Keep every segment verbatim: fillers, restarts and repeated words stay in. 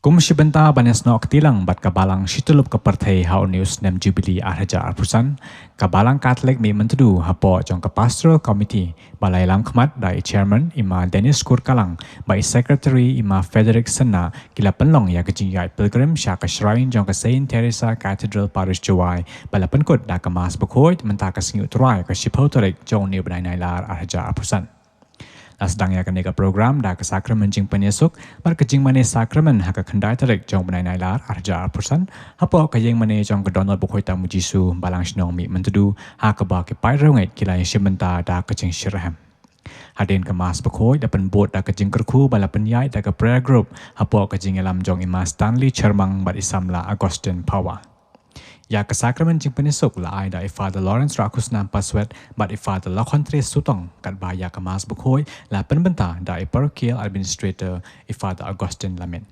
Kum shi bynta ban ïasnoh kti lang bad ka Balang shityllup ka pyrthei ha une u snem Jubilee ar hajar arphew san, ka Balang Katholik Mihmyntdu hapoh jong ka Pastoral Committee ba la ïalam khmat da i Chairman i Ma Dennis Kurkalang bad i Secretary i Ma Frederick Synnah ki la pynlong ïa ka jingïaid pilgrim sha ka shrine jong ka Saint Teresa Cathedral Parish Jowai ba la pynkut da ka Mass Bakhuid mynta ka sngi U Trai ka shiphew tarik jong une u bnai Nailar ar hajar arphew san. La sdang ïa kane ka program da ka sakramen jingpynïasuk bad ka jingmane sakramen ha ka khyndai tarik jong u bnai Nailar ar hajar arphew san hapoh ka ïingmane jong ka Donor Bakhuid Tam U Jisu Balang Shnong Mihmyntdu, ha kaba ki paid riewngeit ki la ïashim bynta da ka jingshitrhem. Hadien ka Mass Bakhuid la pynbud da ka jingkyrkhu ba la pynïaid da ka prayer group hapoh ka jingïalam jong i Ma Stanley Chyrmang bad i samla Augustine Phawa. Ïa ka sakramen jingpynïasuk la ai da i Father Lawrence Rakhusnam Paswet bad i Father Lakhontre Sutong, katba ïa ka Mass Bakhuid la pynbynta da i Parochial Administrator i Father Augustine Lamin.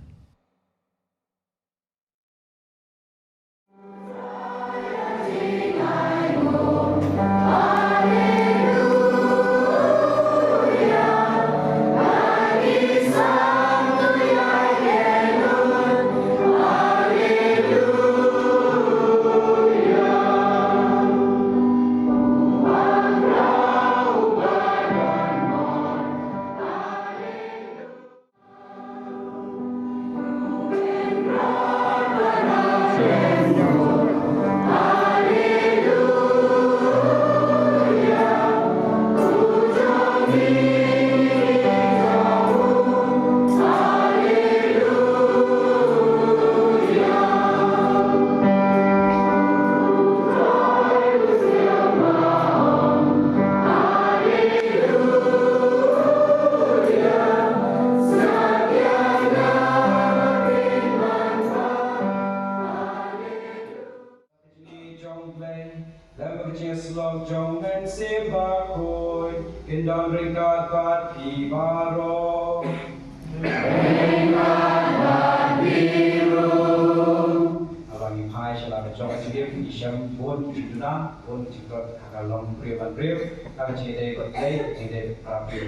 Jong Blei, lem bad ka jingïasyllok jong u Mynsiem Bakhuid, kin don ryngkat bad phi baroh. Haba ngi phai sha la ka jong ka jingim, ngi shem bun ki jingduna, bun ki jingtlot ha ka long briew ban briew, ha ka jingïadei bad Blei, ka jingïadei bad para briew.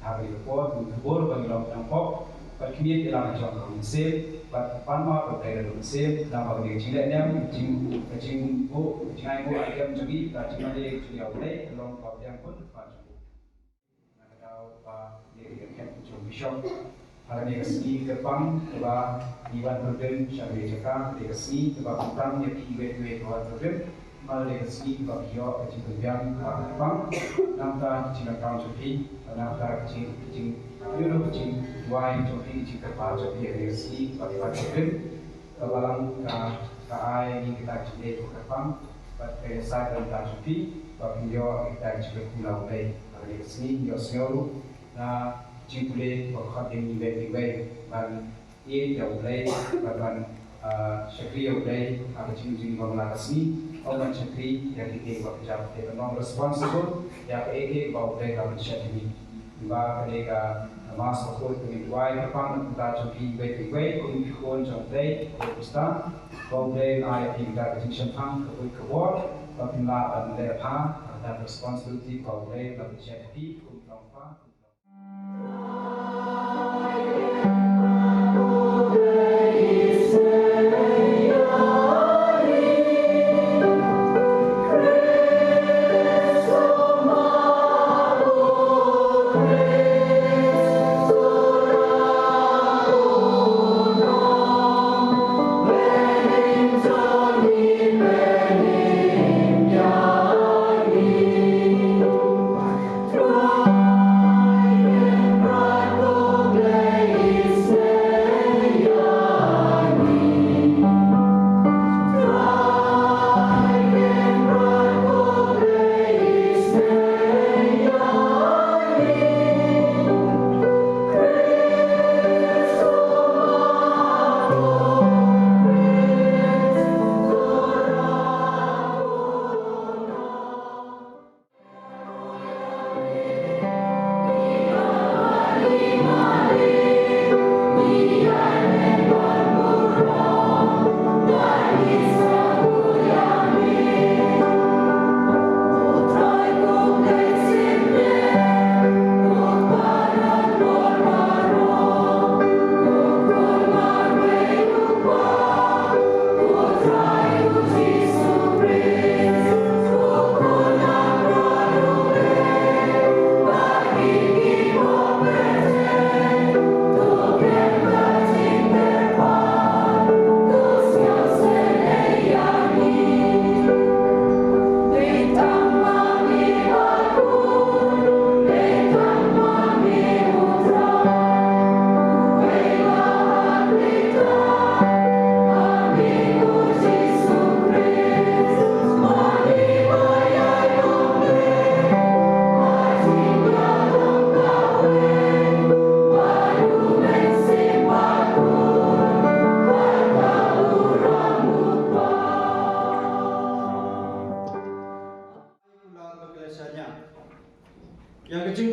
Ha kane ka por, kaba khubor ba ngi long tang pop bad khmih ïa la ka jong ka mynsiem bad pan map bad Blei da ka mynsiem, namar kane ka jingleh niam, ka jing, ka jingbuh, ka jingai buh ai kem jong ngi, ka jingmane jong ngi ïa U Blei ka long kaba pdiang bun bad jong u. Na ka daw ba ïa ka kyrkieh jong u Bishop, ha kane ka sngi kyrpang kaba ngi wan pilgrim sha kane ka jaka, kane ka sngi kaba kyrpang ïa phi iwei pa iwei ba wan pilgrim. Namar kane ka sngi ba phi ïoh ka jingpynbiang kaba kyrpang na ka bynta ka jingkyrpang jong phi, na ka bynta ka jing, ka jing, ïa ka jingduwai jong phi, ka jingkyrpad jong phi ha kane ka sngi ba phi wan pilgrim. Ka Balang ka, ka ai ïa ngi kata ka jingleh kaba kyrpang bad ka ïasaid na ka bynta jong phi ba phin ïoh ïa kata ka jingkyrkhu na U Blei. Ha kane ka sngi ngi ïohsngew ruh na ka jingpule ba khot ïa ngi iwei pa iwei ban ïeit ïa U Blei bad ban, ah, shakri ïa U Blei ha ka jingim jong ngi ba man la ka sngi. Ym ban shakri ïa kiei kiei kiba kjat, te ban long responsible ïa kaei kaei kaba U Blei u la pynshet ïa ngi. Ba kane ka Mass Bakhuid ka ngin duwai kyrpang na ka bynta jong phi iwei pa iwei, kum ki khun jong U Blei, kum ki khristan. Ba U Blei un ai ïa phi kata ka jingshemphang, ka buit ka bor ba phin lah ban leh bha ha kata ka responsibility ba U Blei u la pynshet ïa phi kum u nongkpa.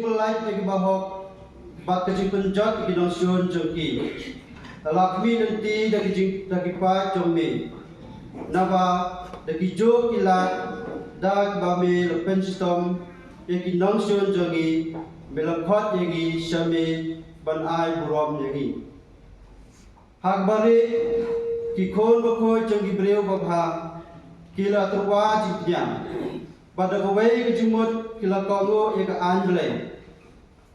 Lait ïa ki bahok bad ka jingpynjot ïa ki nongshun jong ki. Te la khmih lynti da ki jing, da ki paid jong me. Naba da ki juh ki lad da kiba me la pynshitom ïa ki nongshun jong ngi, me la khot ïa ngi sha me ban ai burom ïa ngi. Ha kaba rieh ki khun bakhuid jong ki briew babha ki la tyrwa jingpynïap, bad da kawei ka jingmut ki la kohnguh ïa ka aiñ Blei.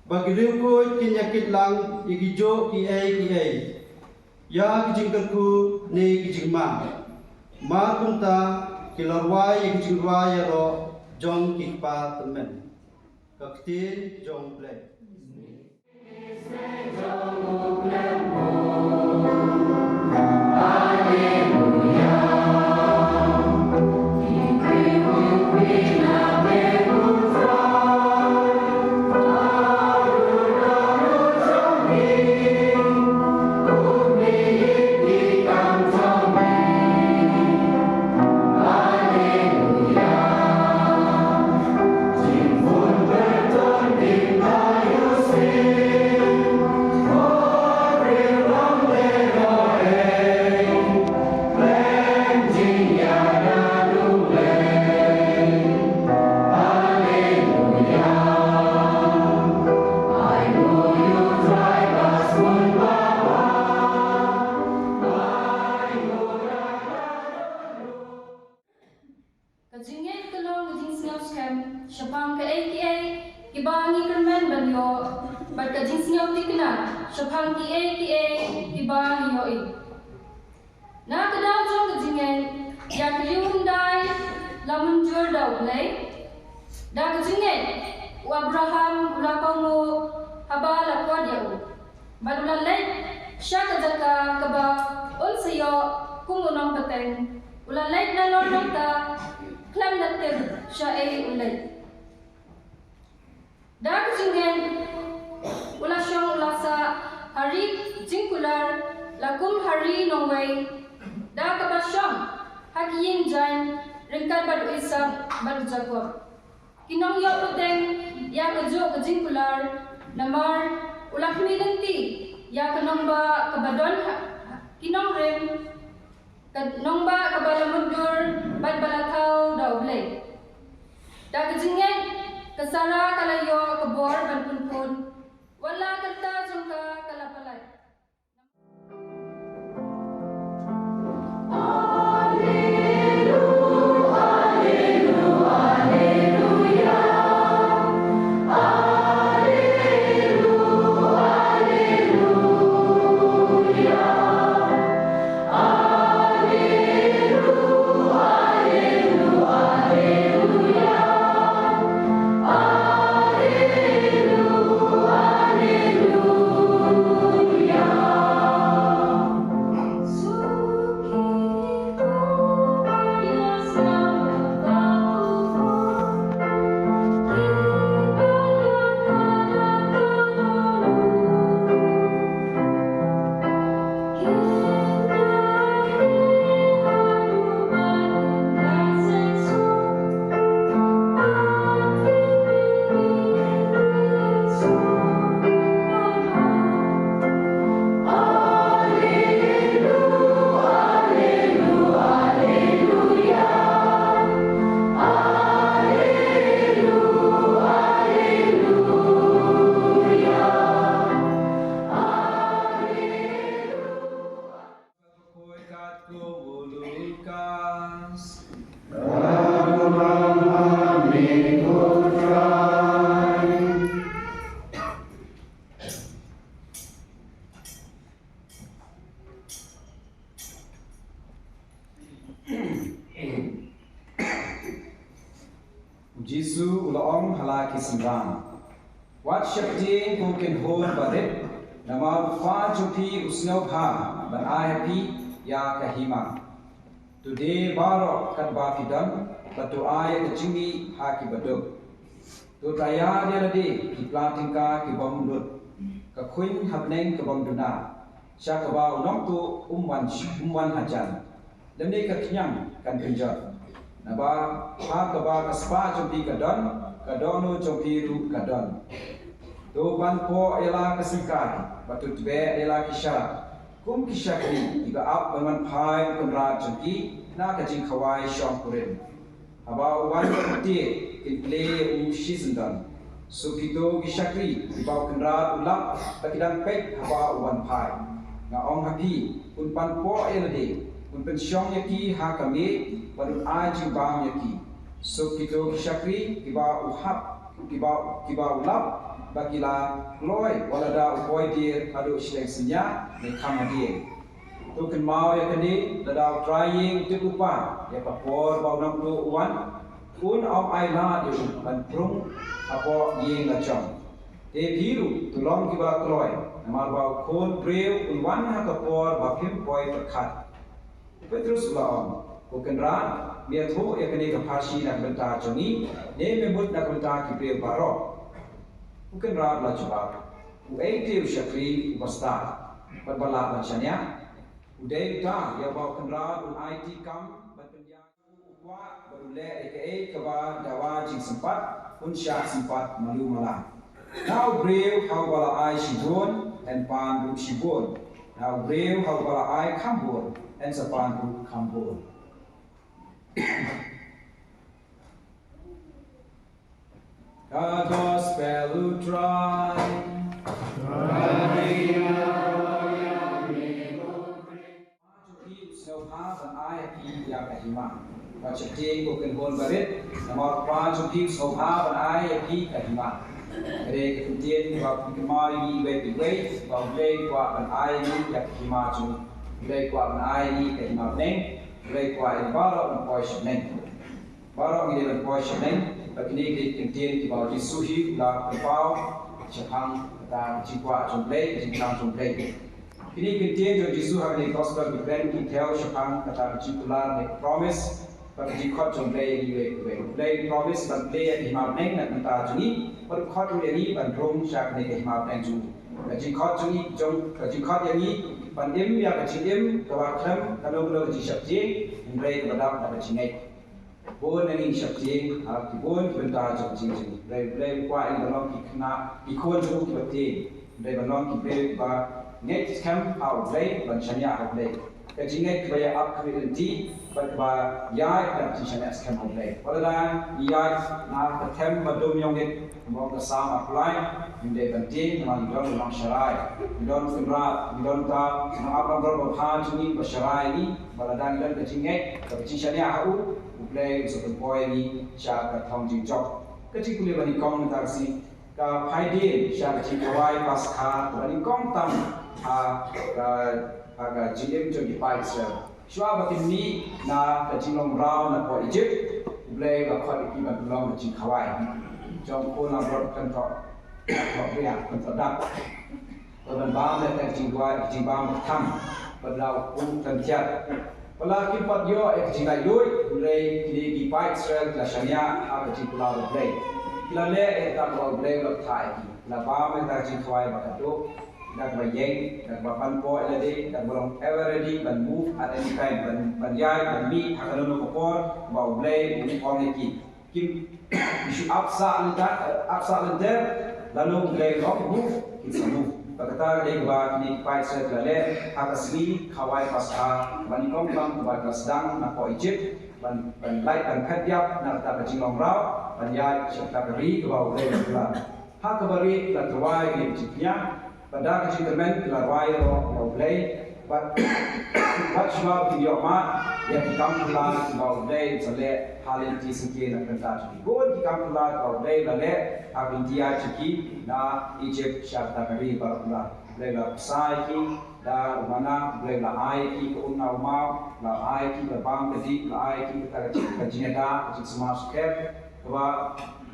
Ba ki riewkhuid kin ïakit lang ïa ki juh kiei kiei, ïa ki jingkyrkhu ne ki jingma. Mar kumta ki la rwai ïa ki jingrwai ïaroh jong ki kpa tymmen. Ka ktien jong U Blei. Ka jingngeit ka long ka jingsngewskhem shaphang kaei kaei kiba ngi kyrmen ban ïoh, bad ka jingsngewthikna shaphang kiei kiei kiba ngi ïohi. Na ka daw jong ka jingngeit, ïa ka riew hyndai la mynjur da U Blei. Da ka jingngeit u Abraham u la kohnguh haba la khot ïa u, bad u la leit sha ka jaka kaba un sa ïoh kum u nongpateng. U la leit nalor nangta, khlem da tip shaei u leit. Da ka jingngeit u la shong u la sah ha ri jingkular, la kum ha ri nongwei, da kaba shong ha ki ïing jaiñ ryngkat bad u Isaak bad u Jakob, ki nongïoh pateng ïa kajuh ka jingkular. Namar u la khmih lynti ïa ka nongbah kaba don ha ki nongrim, ka nongbah kaba la mutdur bad ba la thaw da U Blei. Da ka jingngeit ka Sara ka la ïoh ka bor ban pynkhun, wat la kata jong ka ka la pyllait. U Jisu u la ong ha la ki synran, wat sheptieng ko ki kynhun barit, namar u Kpa jong phi u sngewbha ban ai ha phi ïa ka hima. To die baroh katba phi don, bad to ai ïa ka jingmih ha ki baduk. To taiar ïa lade ki pla tyngka ki bym lut, ka khuiñ ha bneng ka bym duna, sha kaba u nongtuh um wan, um wan hajan, lymne ka khñiang kan kynjot. Naba ha kaba ka spah jong phi ka don, ka dohnud jong phi ruh ka don. To pan poh ïa la ka syngkai, bad to tbeh ïa la ki sharak, kum ki shakri kiba ap ban wan phai u kynrad jong ki na ka jingkhawai shongkurim. Haba u wan bad u tied, kin plie ïa u shisyndon. Suk kito ki shakri kiba u kynrad u lap, ba ki dang peit haba u wan phai. Nga ong ha phi, un pan poh ïa lade, un pynshong ïa ki ha ka miej, bad un ai jingbam ïa ki. Suk kito ki shakri kiba u hap, kiba, kiba u lap, ba ki la kloi wat lada u poi dier haduh shiteng synñia ne kham hadien. To kynmaw ïa kane, lada u trai ïing u tip lypa ïa ka por ba u nongtuh u wan, un ym ailad ïa u ban prung hapoh ïing la jong. Te phi ruh to long kiba kloi, namar ba u Khun briew un wan ha ka por ba phim poi pyrkhat. U Petrus u la ong, Ko Kynrad, me ïathuh ïa kane ka pharshi na ka bynta jong ngi, ne me mut na ka bynta ki briew baroh? U Kynrad u la jubab, Uei te u shakri uba stad, bad ba lah ban shaniah? U dei uta ïa uba u kynrad un aiti kam ban pynïaid, u kwah bad u leh ïa kaei kaba dawa jingsympat, un shah sympat malu mala. Na u briew ha uba la ai shibun, yn pan ruh shibun. Na u briew ha uba la ai khambun, yn sa pan ruh khambun. Ka Gospel u Trai. Jong phi u sngewbha ban ai ha phi ïa ka hima. Wat sheptieng ko khun barit, namar u Kpa jong phi u sngewbha ban ai ha phi ka hima. Ka dei ka ktien ba phi kynmaw ïa ngi iwei pa iwei, ba U Blei u kwah ban ai ïa ngi ïa ka hima jong u. U Blei u kwah ban ai ïa ngi ka hima bneng, U Blei u kwah ïa ngi baroh ban poi sha bneng. Baroh ngi dei ban poi sha bneng, bad kine ki dei ki kyntien kiba u Jisu hi u la pynpaw shaphang kata ka jingkwah jong U Blei, ka jingthrang jong U Blei. Kine ki kyntien jong u Jisu ha kane ka gospel ki kren ki thew shaphang kata ka jingkular ne ka promise, bad ka jingkhot jong U Blei ïa ngi iwei pa iwei. U Blei u promise ban plie ïa ka hima bneng na ka bynta jong ngi, bad u khot ruh ïa ngi ban rung sha kane ka hima bneng jong u. Ka jingkhot jong ngi, jong, ka jingkhot ïa ngi ban im ïa ka jingim kaba khlem kano kano ka jingsheptieng, hynrei kaba dap da ka jingngeit. Bun na ngi ngi sheptieng ha ki bun ki bynta jong ka jingjia. Hynrei U Blei u kwah ïa ngi ban long ki khynnah, ki khun jong u kiba tieng. Hynrei ban long ki briew kiba ngeit skhem ha U Blei, ban shaniah ha U Blei. Ka jingngeit kaba ïa ap kyrkieh lynti bad kaba ïaid da ka jingshaniah skhem ha U Blei. Wat lada ngi ïaid na ka them ba dum ïong ngeit, kumba ong ka Salm arphew lai, ngim dei ban tieng namar ngi don u nongsharai, ngi don u Kynrad, ngi don uta u nongap nongpynroi babha jong ngi uba sharai ïa ngi. Ba lada ngi don ka jingngeit, ka jingshaniah ha u, U Blei un sa pynpoi ïa ngi sha ka thong jingjop. Ka jingpule ba nyngkong mynta ka sngi, ka phai dien sha ka jingkhawai Paskha kaba nyngkong tam ha ka, ha ka jingim jong ki paid Israel. Shuwa ba kin mih na ka jinglong mraw napoh Ijipt, U Blei u la khot ïa ki ban pynlong ka jingkhawai jong u khun langbrot, kyntoh, kyntoh bria, kyntoh dak. Bad ban bam ïa ka jingduwai, ka jingbam ba kthang, bad la u khlem thiat. Bad la kim pat ïoh ïa ka jinglaitluid, hynrei kine ki paid Israel ki la shaniah ha ka jingkular U Blei. Ki la leh ïa kata kaba U Blei u la kthah ïa ki. Ki la bam ïa kata ka jingkhawai ba khatduh, da kaba ïeng, da kaba pan poh ïa lade, da kaba long ever ready ban move at any time, ban, ban ïaid, ban mih ha kano kano ka por ba U Blei u ong ïa ki. Kim, ki shu ap sah lynter, ap sah lynter, lano U Blei u ong move, kin sa move. Bad kata ka dei kaba kine ki paid Israel ki la leh ha ka sngi khawai Paskha kaba nyngkong tam kaba ki la sdang napoh Ijipt, ban, ban lait ban phet ïap na kata ka jinglong mraw, ban ïaid sha kata ka ri kaba U Blei u la kular. Ha kaba ri ki la tyrwa ïa kine ki jingpynïaid, bad da ka jingkyrmen ki la rwai ïa U Blei, bad, bad shuwa ba kin ïoh mad ïa ki kam phylla kiba U Blei u sa leh ha lynti syngkien na ka bynta jong ki. Bun ki kam phylla kiba U Blei u la leh ha ka lynti ïaid jong ki na Ijipt sha kata ka ri baroh. U Blei u la bsa ïa ki da u manna, U Blei u la ai ïa ki ka umnam u maw, u la ai ïa ki ka bam ka dih, u la ai ïa ki kata ka jing, ka jingïada, ka jingsumar skhem, kaba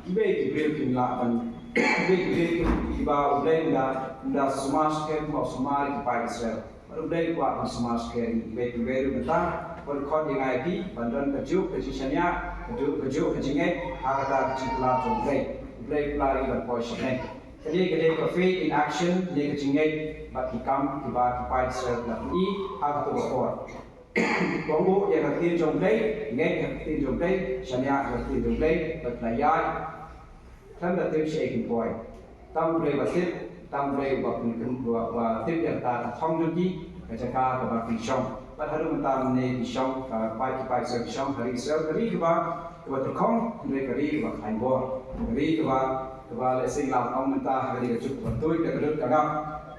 kiwei ki briew kim lah ban, kiwei ki briew kiba U Blei u la, u la sumar skhem, ba u sumar ïa ki paid Israel. Bad U Blei u kwah ban sumar skhem ïa kiwei kiwei ruh mynta, bad u khot ïa ngi ïa phi ban don kajuh ka jingshaniah, kajuh, kajuh ka jingngeit ha kata ka jingkular jong U Blei. U Blei u kular ïa ngi ban poi sha bneng. Kane ka dei ka faith in action, kane ka jingngeit bad ki kam kiba ki paid Israel ki la pyni ha kato ka por. Kohnguh ïa ka ktien jong U Blei, ngeit ïa ka ktien jong U Blei, shaniah ïa ka ktien jong U Blei, bad la ïaid. Khlem da tip shaei kin poi. Tang U Blei ba tip, tang U Blei ba pynkem, ba, ba tip ïa kata ka thong jong ki, ka jaka kaba ki shong. Bad haduh mynta mynne ki shong, ka paid ki paid Israel ki shong ha ri Israel, ka ri kaba, kaba tyrkhong, hynrei ka ri kaba khlaiñ bor. Ka ri kaba, kaba lehse ngi lah ban ong mynta ha kane ka juk, kaba tuid da ka dud ka ngap,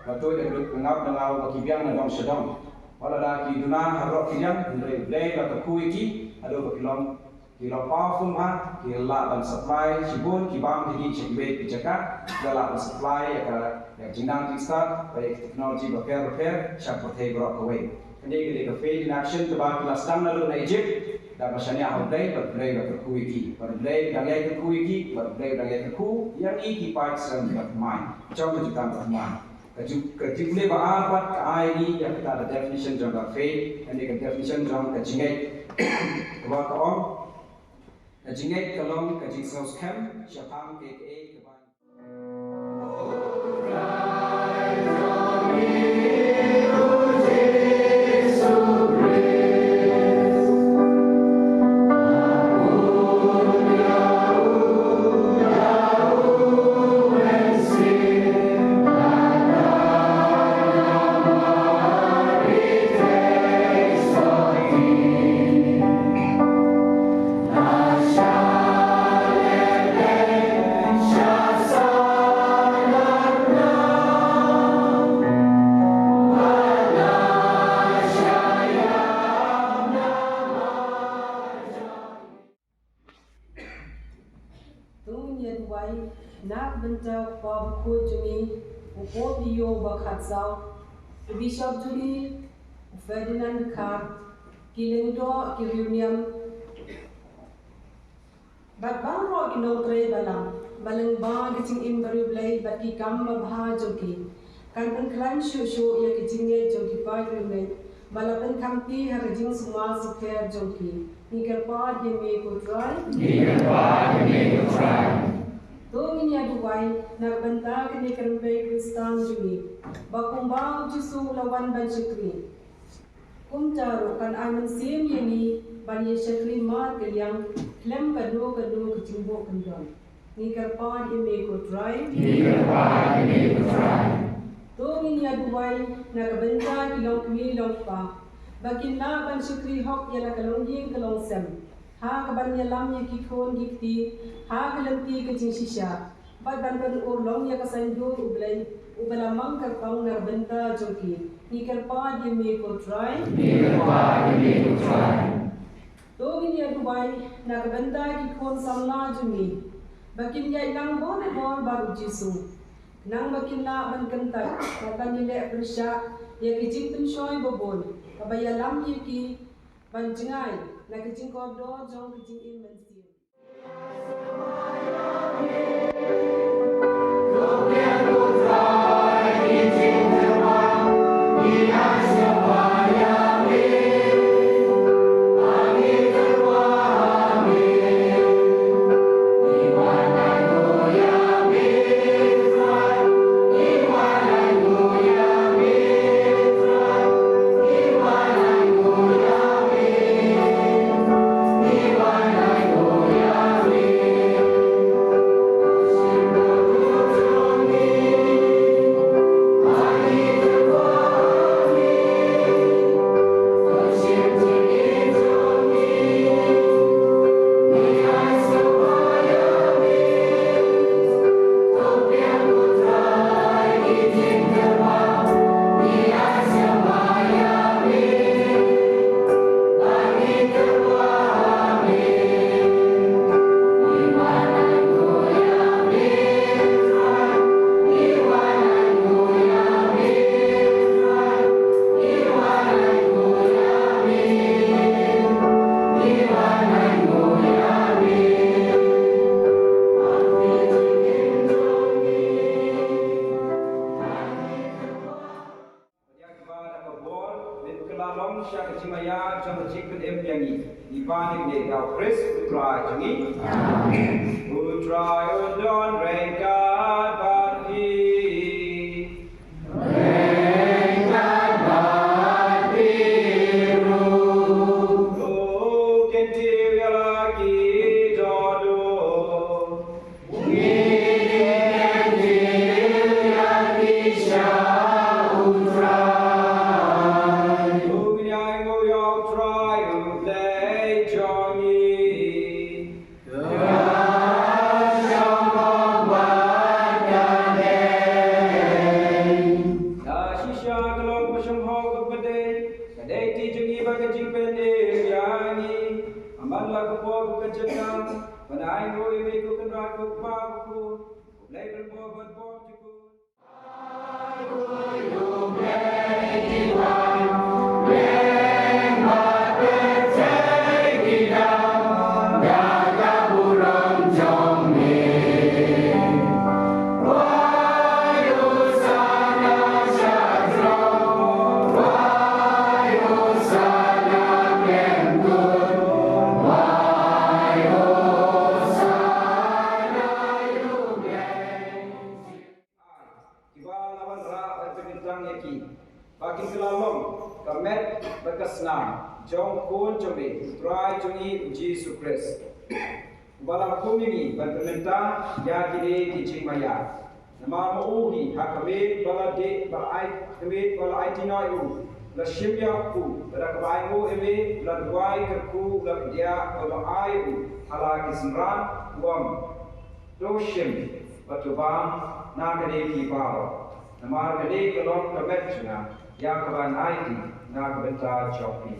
kaba tuid da ka dud ka ngap, da nga ong ba ki biang na dong sha dong. Wat lada ki duna ha baroh ki liang, hynrei U Blei u la kyrkhu ïa ki, haduh ba ki long, ki long powerful bha, ki lah ban supply shibun ki bam ki dih sha kiwei ki jaka, ki lah ban supply ïa ka, ïa ka jingnang jingstad bad ïa ka technology bapher bapher sha pyrthei baroh kawei. Kane ka dei ka faith in action kaba ki la sdang naduh na Egypt, da ba shaniah ha U Blei, bad U Blei u la kyrkhu ïa ki, bad U Blei u dang ïai kyrkhu ïa ki, bad U Blei u dang ïai kyrkhu ïa ngi ki paid Israel kiba thymmai. Jong ka jutang ba thymmai. Ka ju-, ka jubilee ba ar pat ka ai ngi ïa kata ka definition jong ka faith, kane ka definition jong ka jingngeit. Kaba ka ong, ka jingngeit ka long ka jingsngew skhem shaphang kaei kaei kaba To ngin ïa duwai na ka bynta u Kpa Bakhuid jong ngi, u Pope Leo ba khatsaw, u Bishop jong ngi, u Ferdinand Dkhar, ki lyngdoh, ki riewniam, bad baroh ki nongtrei balang, ba lyngba ka jingim bariewblei bad ki kam babha jong ki, kan pynkhlaiñ shuh shuh ïa ka jingngeit jong ki paid riewngeit ba la pynkhamti ha ka jingsumar sukher jong ki. Ngi kyrpad ïa me ko Trai. Ngi kyrpad ïa me ko Trai. To ngin ïa duwai na ka bynta kane ka rympei Khristan jong ngi, ba kumba u Jisu u la wan ban shakri, kumta ruh kan ai mynsiem ïa ngi ban ïa shakri markylliang khlem kano kano ka jingbuh kyndon. Ngi kyrpad ïa me ko Trai. Ngi kyrpad ïa me ko Trai. To ngin ïa duwai na ka bynta ki longkmie longkpa, ba kin lah ban shakri hok ïa la ka longïing ka longsem, ha kaban ïalam ïa ki khun ki kti ha ka lynti ka jingshisha, bad ban pynurlong ïa ka saiñdur U Blei uba la mang kyrpang na ka bynta jong ki. Ngi kyrpad ïa me ko Trai. Ngi kyrpad ïa me ko Trai. To ngin ïa duwai na ka bynta ki khun samla jong ngi, ba kin ïaid lang bor bor bad u Jisu, khnang ba kin lah ban kyntait bad ban ïaleh pyrshah ïa ki jingpynshoi babun, kaba ïalam ïa ki ban jngai na ka jingkordor jong ka jingim mynsiem. Ïa kiba da ka bor, men kylla long sha ka jingmaïa jong ka jingpynim ïa ngi. Ngi pan ïa kane da u Khrist u Trai jong ngi. Amen. U Trai un don ryngkat bad phi. Ryngkat bad phi ruh. To kyntiew ïa la ki dohnud. Kiba la wanrah ban pynkyntang ïa ki, ba kin kylla long ka met bad ka snam jong u Khun jong me, u Trai jong ngi u Jisu Khrist, uba la hukum ïa ngi ban pynmynta ïa kine ki jingmaïa. Namar ma u hi ha ka miet ba la dih ba ai, ka miet ba la aiti noh ïa u, la shim ïa u kpu, bad da kaba ainguh ïa me, la duwai kyrkhu, la kdiah bad la ai ïa u ha la ki synran, u ong: To shim bad to bam na kane phi baroh, namar kane ka long ka met jong nga, ïa kaba ngan aiti na ka bynta jong phi.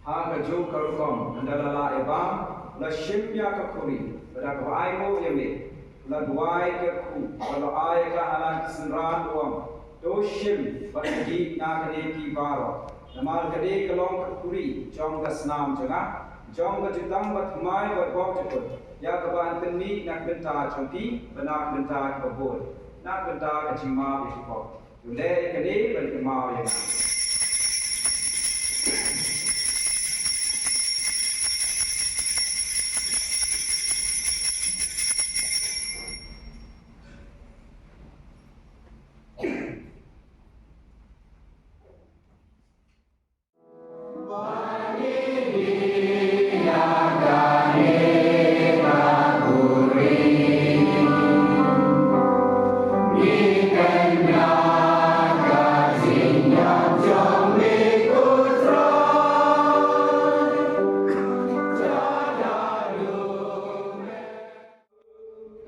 Ha kajuh ka rukom, ynda la lah ïa bam, la shim ïa ka khuri, bad da kaba ainguh ïa me, la duwai kyrkhu, bad la ai ïa ka ha la ki synran, u ong: To shim bad to dih na kane phi baroh, namar kane ka long ka khuri jong ka snam jong nga, jong ka jutang bathymmai bad bymjukut, ïa kaba ngan pynmih na ka bynta jong phi bad na ka bynta kiba bun, na ka bynta ka jingmap ïa ki pop. To leh ïa kane ban kynmaw ïa nga.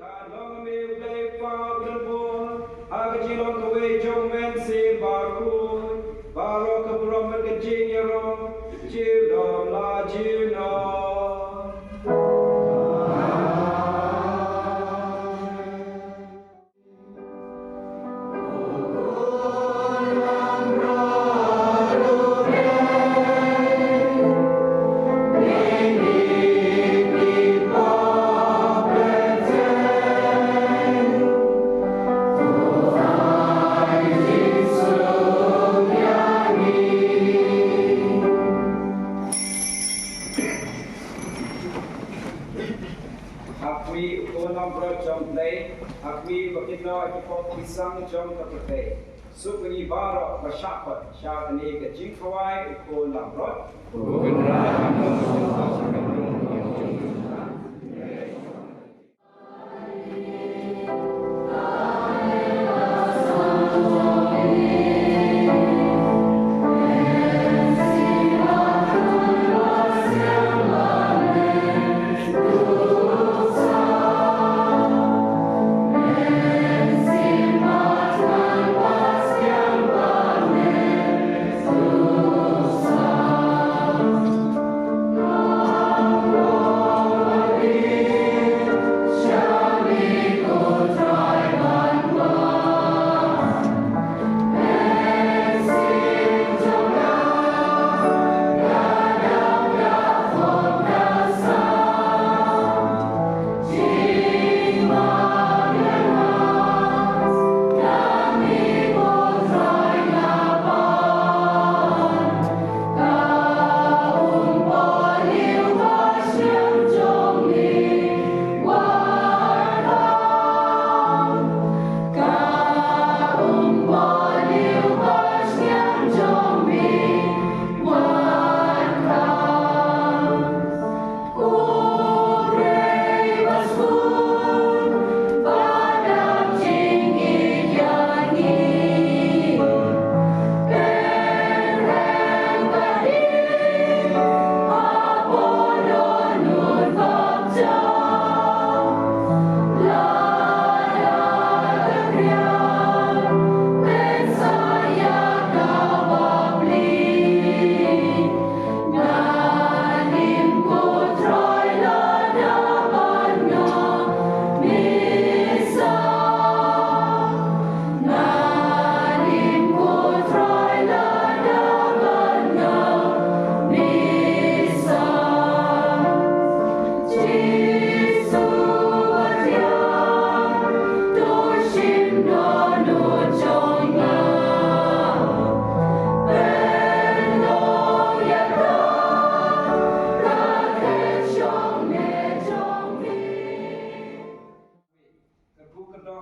Ka long me u Blei Kpa u donbor, ha ka jinglong kawei jong u Mynsiem Bakhuid, baroh ka burom bad ka jingïaroh junom la junom. Ha khmih, ko nongbrot jong U Blei, ha khmih ba kin noh ki pop ki sang jong ka pyrthei. Suk ma ngi baroh ba shah khot sha kane ka jingkhawai u khun langbrot.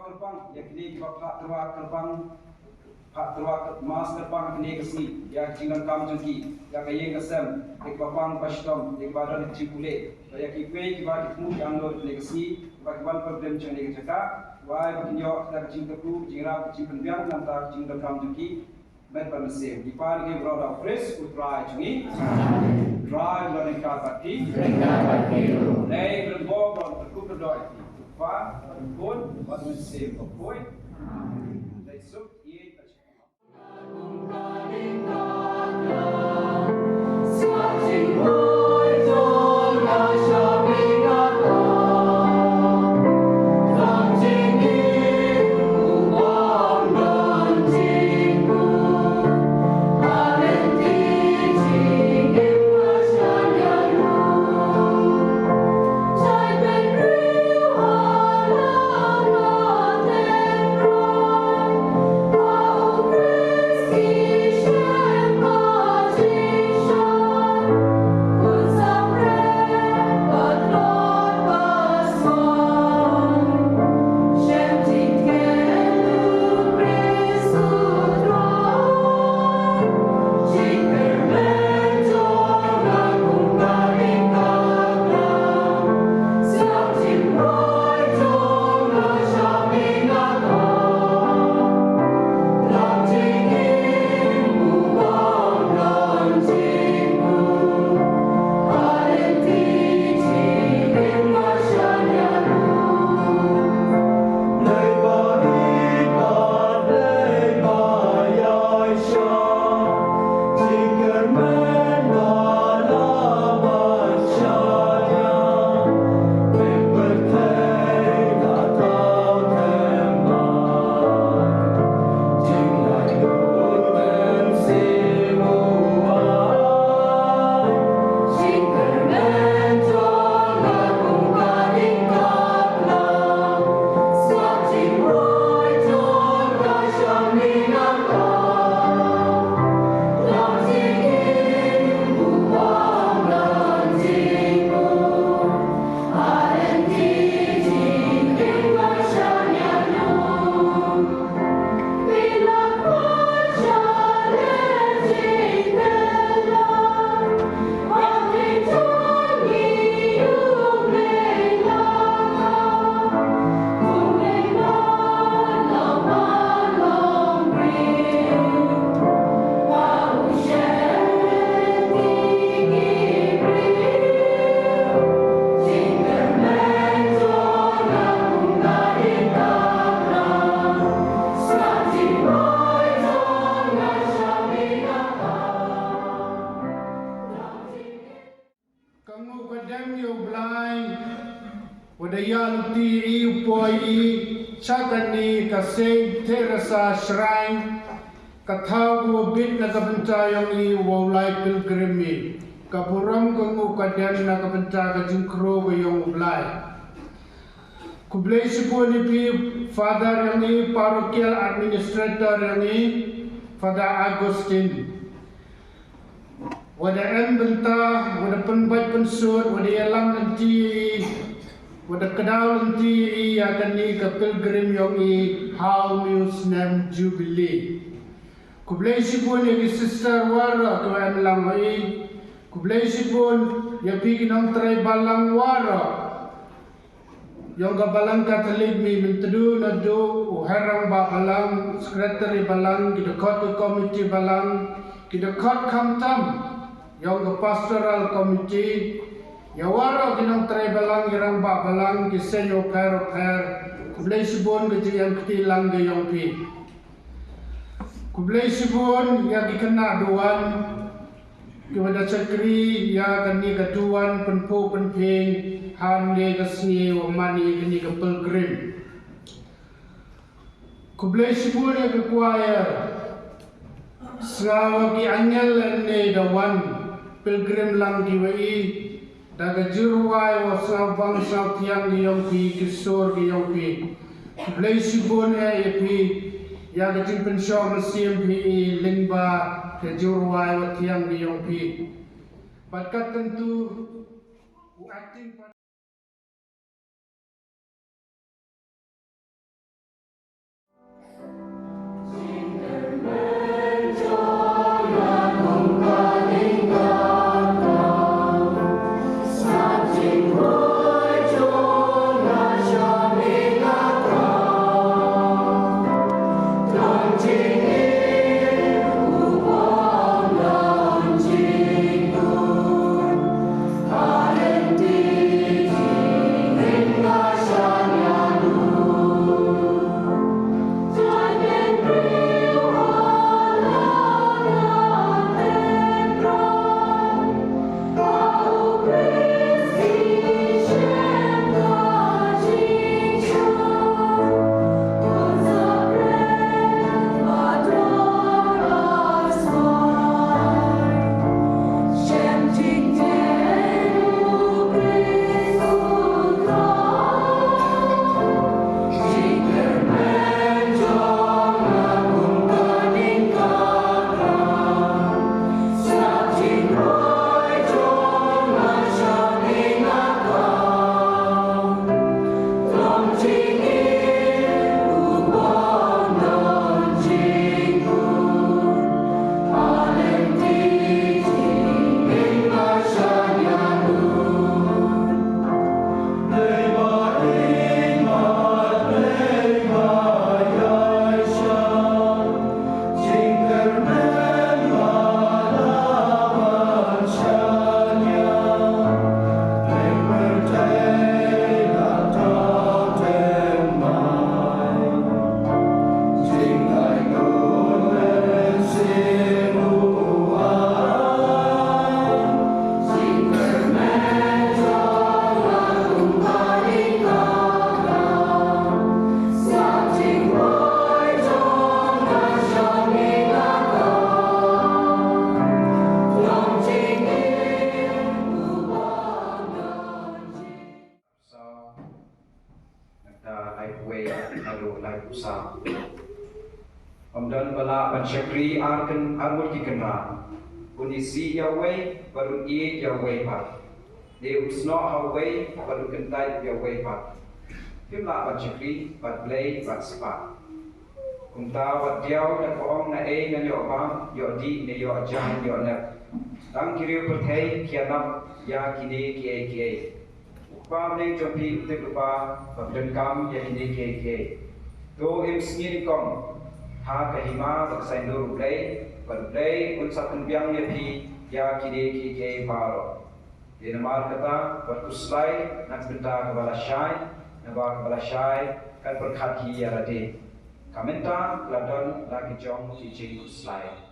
Kyrpang ïa kine kiba phah tyrwa kyrpang, phah tyrwa mass kyrpang ha kine ki sngi, ïa ka jingdonkam jong ki, ïa ka ïing ka sem, ïa kiba pang ba shitom, ïa kiba don jingpule, ïa kiwei kiba ki thmu ki angnud ha kine ki sngi, kiba ki wan pilgrim jong kane ka jaka, wai ba kin ïoh da ka jingkyrkhu, jingrap, jingpynbiang na ka bynta ka jingdonkam jong ki. Met bad mynsiem. Ngi pan ïa ki baroh da U Khrist U Trai jong ngi. Trai u long ryngkat bad phi. Ryngkat bad phi ruh. Dei ban bor ban kyrkhu kyrdoh ïa phi. U Kpa, bad U Khun, bad U Mynsiem Bakhuid. Dei suk ïeit bad Ka nguh ka dem ïa U Blai, u da ïa luti ïa i, u poi ïa i sha kane ka Saint Teresa Shrine, ka thaw kaba bit na ka bynta ïong i, u wow lai pilgrim i. Ka burom ka nguh ka dem na ka bynta ka jingkyrkhu ka ïong U Blai. Khublei shibun ïa phi, Father ïong i, Parochial Administrator ïong i, Father Augustine. Wat da em bynta, wat da pynbeit pynsut, wat da ïalam lynti ïa i, wat da kdaw lynti ïa i ïa kane ka pilgrim ïong i ha u miu snem Jubilee. Khublei shibun ïa ki sister waroh kiwa em lang ha i. Khublei shibun ïa phi ki nongtrei balang waroh. Ïong ka Balang Katholik Myntdu naduh u Rangbah Balang, Secretary Balang, ki dkhot ki committee balang, ki dkhot khamtam ïong ka Pastoral Committee, ïa waroh ki nongtrei balang, ki rangbah balang, ki seng bapher bapher. Khublei shibun ka jingïakynduh lang ka ïong phi. Khublei shibun ïa ki khynnah duwan kiwa da shakri ïa kane ka duwan pynphuh pynphieng hangne ka sngi wa man ïa kane ka pilgrim. Khublei shibun ïa ka choir. Sngewbha ki angel lane da wan pilgrim lang kiwa i da ka jingrwai wa sngewbang sngewthiang ki ïong phi, ki sur ki ïong phi. Khublei shibun ïa phi ïa ka jingpynshoh mynsiem phi i lyngba ka jingrwai wa thiang ki ïong phi. Bad kat kyntu u acting wei haduh laiphew saw. Ym don ba lah ban shakri ar kyn, ar ngut ki kynrad. Un isih ïa uwei bad un ïeit ïa uwei pat. Ne un snoh ha uwei bad un kyntait ïa uwei pat. Phim lah ban shakri bad Blei bad spah. Kumta wat diaw da ka ong naei ngan ïoh bam, ïoh dih ne ïoh jan, ïoh nep. Tang ki riew pyrthei ki ïanap ïa kine kiei kiei. U Kpa bneng jong phi u tip lypa ba phi donkam ïa kine kiei kiei. To im sngi nyngkong ha ka hima bad ka saiñdur U Blei, bad U Blei un sa pynbiang ïa phi ïa kine kiei kiei baroh. Te namar kata, wat khuslai na ka bynta kaba lashai, naba kaba lashai kan pyrkhat hi ïa lade. Ka mynta ka la don la ki jong ki jingkhuslai.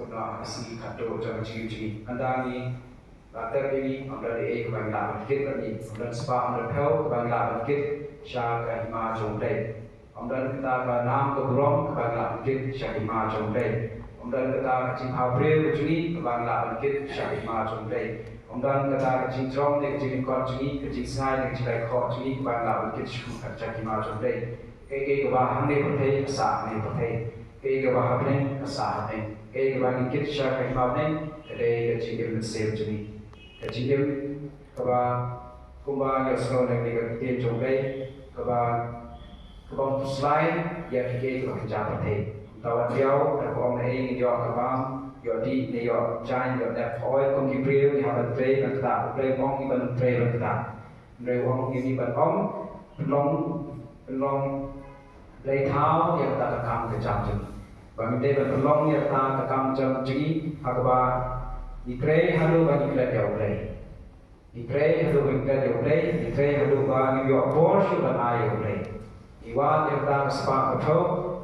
Noh ha ka sngi khatduh jong ka jingim jong ngi. Ynda ngi la tep ïa ngi, ym don ei ei kaba ngi lah ban kit bad ngi. Ym don spah, ym don phew kaba ngi lah ban kit sha ka hima jong U Blei. Ym don kata ka nam ka burom kaba ngi lah ban kit sha ka hima jong U Blei. Ym don kata ka jingpynbriew ka jong ngi kaba ngi lah ban kit sha ka hima jong U Blei. Ym don kata ka jingjrong ne ka jinglyngkot jong ngi, ka jingsngaid ne ka jinglaithoh jong ngi kaba ngi lah ban kit sha ka hima jong U Blei. Kaei kaei kaba hangne pyrthei ka sah hangne pyrthei. Kaei kaba ha bneng ka sah ha bneng. Kaei kaba ngi kit sha ka hima bneng ka dei ka jingim mynsiem jong ngi. Ka jingim kaba kumba ngi ïohsngew na kane ka ktien jong U Blei, kaba, kaba ym pynslai ïa kiei kiei kiba kynja pyrthei. Ym tang ban ïoh, da ka ong ei, ngi ïoh ka bam, ïoh dih ne ïoh jaiñ, ïoh nep hoi kum ki briew, ngi hap ban trei ban ktah. U Blei u ong ngi ban trei ban ktah. Hynrei u ong ïa ngi ban ym pynlong, pynlong blei thaw ïa kata ka kam ka jam jong ngi. Ba ngim dei ban pynlong ïa kata ka kam jam jong ngi ha kaba ngi trei haduh ba ngi klet ïa U Blei. Ngi trei haduh ba ngi klet ïa U Blei, ngi trei haduh ba ngim ïoh bor shuh ban ai ïa U Blei. Ngi wad ïa kata ka spah ka phew,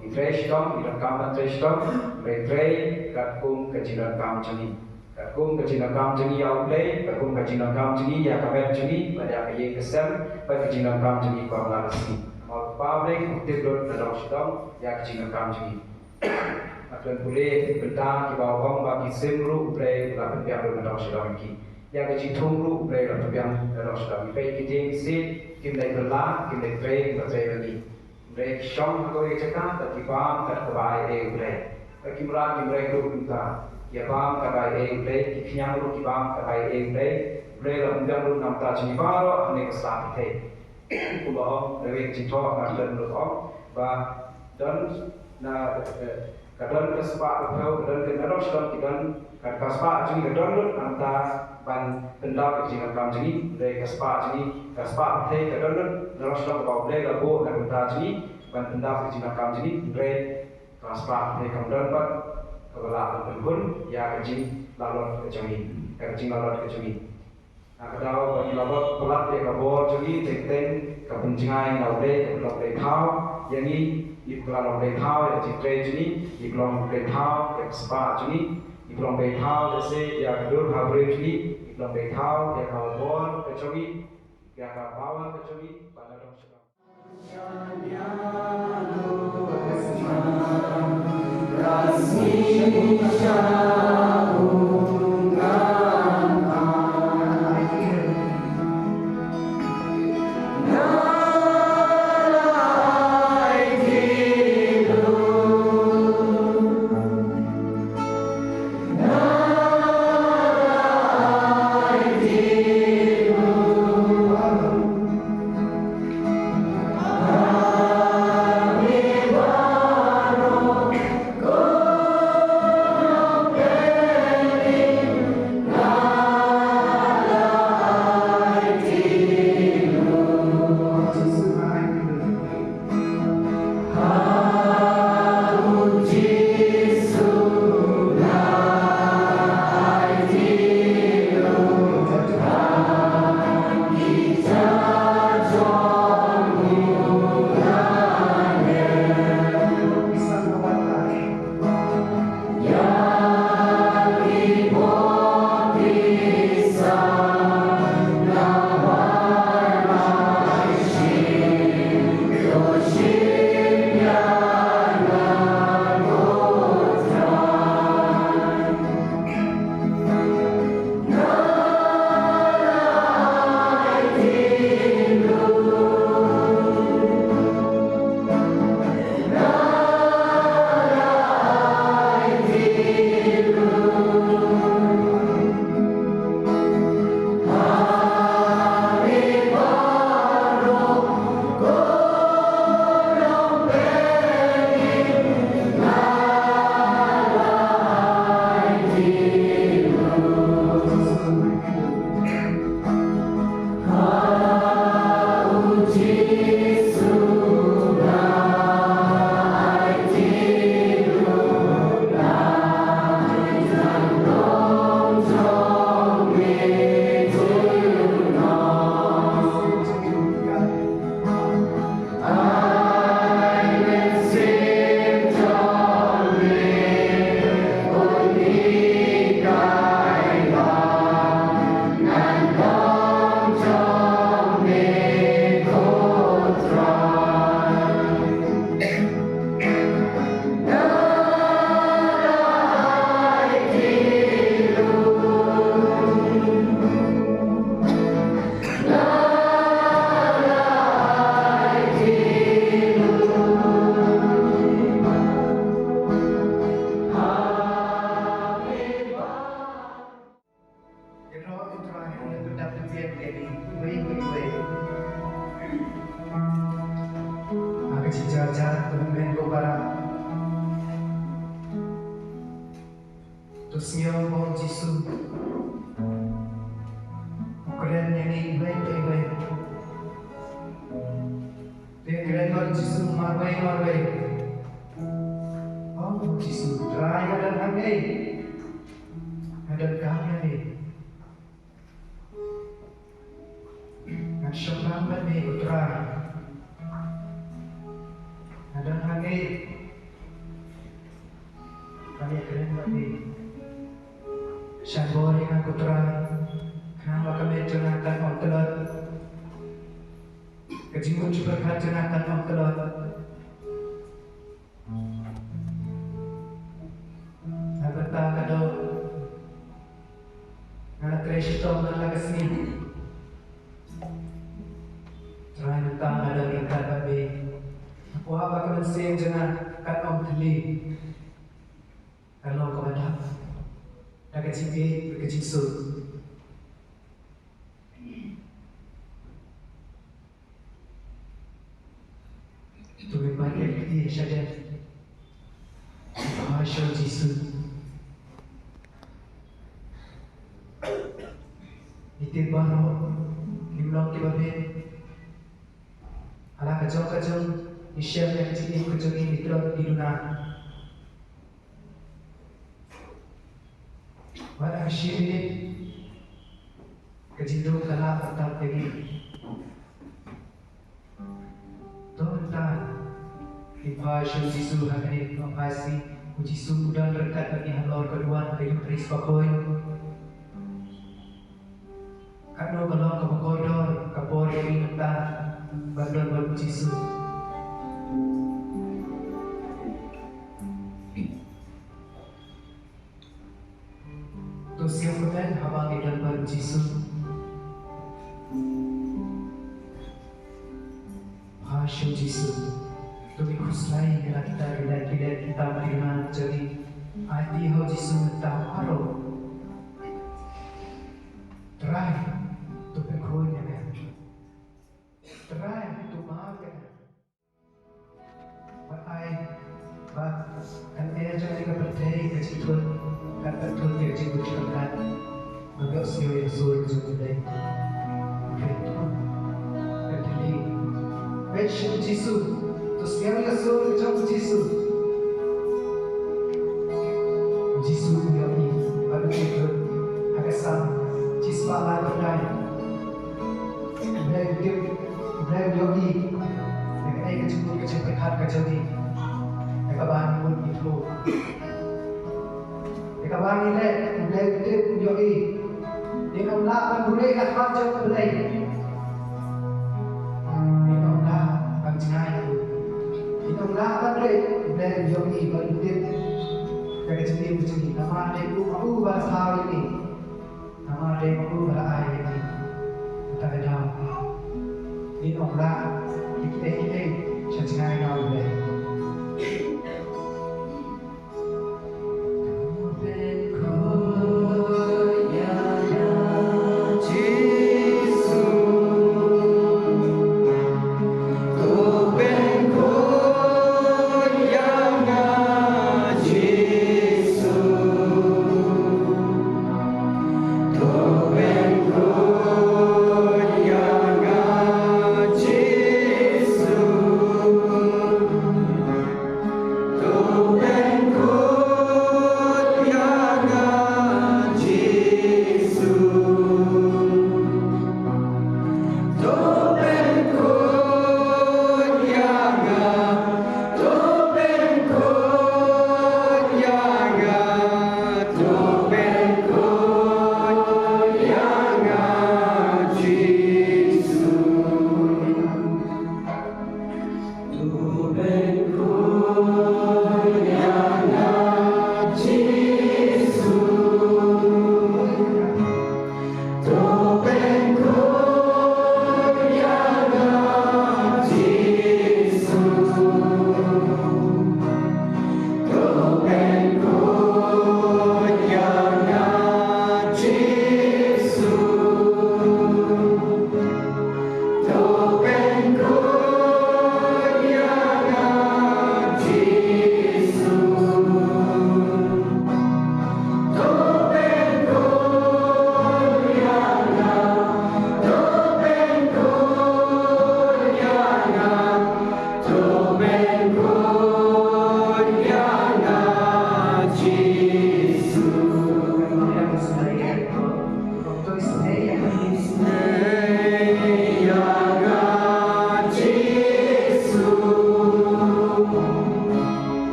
ngi trei shitom, ngi donkam ban trei shitom, hynrei trei katkum ka jingdonkam jong ngi. Katkum ka jingdonkam jong ngi ïa U Blei, katkum ka jingdonkam jong ngi ïa ka met jong ngi, bad ïa ka ïing ka sem, bad ka jingdonkam jong ngi kaba la ka sngi. Namar U Kpa U Blei u tip lut nadong shadong ïa ka jingdonkam jong ngi. Nga khlem pule ïa ki bynta kiba ong ba ki sim ruh U Blei u la pynbiang lut nadong shadong ïa ki. Ïa ka jingthung ruh U Blei u la pynbiang nadong shadong ïa ki. Peit ki dieng ki siej kim leit bylla, kim leit trei, kim leit trei ïa ki. Hynrei ki shong ha kawei ka jaka, bad ki bam kat kaba ai ei U Blei. Bad kim rah kim reng ruh kumta. Ki ïa bam kat ba ai ei U Blei, ki khñiang ruh ki bam kat ba ai ei U Blei. U Blei u la pynbiang lut na ka bynta jong ngi baroh hangne ha ka sla pyrthei. Kumba ong, na kawei ka jingthoh nga khlem lut ong ba don na, eh, ka don ka spah ka phew, ka don ka, nadong shadong ki don, ka, ka spah jong ngi ka don lut na ka bynta ban pyndap ïa ka jingdonkam jong ngi, hynrei ka spah jong ngi, ka spah pyrthei ka don lut nadong shadong kaba U Blei u la buh na ka bynta jong ngi ban pyndap ïa ka jingdonkam jong ngi, hynrei ka spah pyrthei kam don pat kaba lah ban pynhun ïa ka jinglalot ka jong ngi, ïa ka jinglalot ka jong ngi. Na ka daw ba ngi la bud palat ïa ka bor jong ngi, teng teng ka pynjngai na U Blei, ka long blei thaw ïa ngi, ngi pynlong blei thaw ïa ka jingtrei jong ngi, ngi pynlong blei thaw ïa ka spah jong ngi, ngi pynlong blei thaw ïa se ïa ka dur ha briew jong ngi, ngi pynlong blei thaw ïa ka bor ka jong ngi, ïa ka power ka jong ngi, ba la dang sdang. Wei, wei, wei. Ha ka jingjynjar ka movement ko para. To sngew ba u Jisu u kren ïa ngi wei, wei, wei. Te kren bad u Jisu marwei marwei. O Jisu, Trai, nga don hangne. Nga don kam ïa me. Ngan shong lang bad me ko Trai. Nga don hangne. Ban ïakren bad me. Shah bor ïa nga ko Trai. Khnang ba ka met jong nga kan ym tlot. Ka jingmut jingpyrkhat jong nga kan ym tlot. Na ka bynta ka doh nga la trei shitom man la ka sngi. Trai, mynta nga don ryngkat bad me. Nga kwah ba ka mynsiem jong nga kan ym thylli. Kan long kaba dap da ka jingïeit bad ka jingsuk. To ngin bad ïa kti ha shadien. Phai sha u Jisu. Ngi tip baroh ngim long kiba bit. Ha la ka jong ka jong ngi shem ïa ka jingim ka jong ngi, ngi tlot, ngi duna. Wat ha ka shi minit ka jingdum ka lah ban tap ïa ngi. To mynta ngin phai sha u Jisu ha kane ka phai sngi. U Jisu u don ryngkat bad ngi halor ka duwan ka Eucharist bakhuid. Katno ka long kaba kordor ka por ïa ngi mynta ban don bad u Jisu. To sngewkmen haba ngi don bad u Jisu. Phai sha u Jisu. To ngi khuslai ïa la kita ki leh ki leh, kita ki leh jong ngi. Aiti ha u Jisu mynta baroh. Trai, to pynkhuid ïa nga. Trai, to map ïa nga. Wat ai ba kan em jong ka pyrthei ka jingthut, kan pynthut ïa ka jingthut jong ka. Ba ka sngew ïa ka sur jong U Blei. Peit sha u Jisu. To sngew ïa ka sur jong u Jisu. U Jisu u ïohi bad u tip ruh ha ka Salm shispah lai phew lai. U Blei u tip, U Blei u ïohi ïa kaei ka jingmut ka jingpyrkhat ka jong ngi. Ïa kaba ngi mut ngi thung, ïa kaba ngi leh, U Blei u tip, u ïohi. Ngin ym lah ban buhrieh ha khmat jong U Blei. Ngin ym lah ban jngai ha u. Ngin ym lah ban rieh, U Blei u ïohi bad u tip ïa ka jingim ka jong ngi. Namar dei u, u ba la thaw ïa ngi. Namar dei ma u ba la ai ïa ngi kata ka daw. Ngin ym lah ïa kiei kiei sha jngai na U Blei.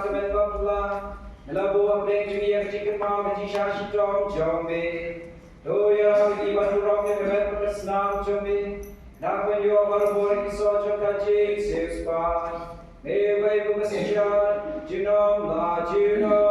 Tymmen bapla, me la buh hapdeng jong ngi ïa ka jingkynmaw ka jingshah shitom jong me. To ïarap ïa ngi ban burom ïa ka met bad ka snam jong me. Nangta ïa barabor ïa ki soh jong ka jingsiewspah. Me uwei u mesija, junom la junom.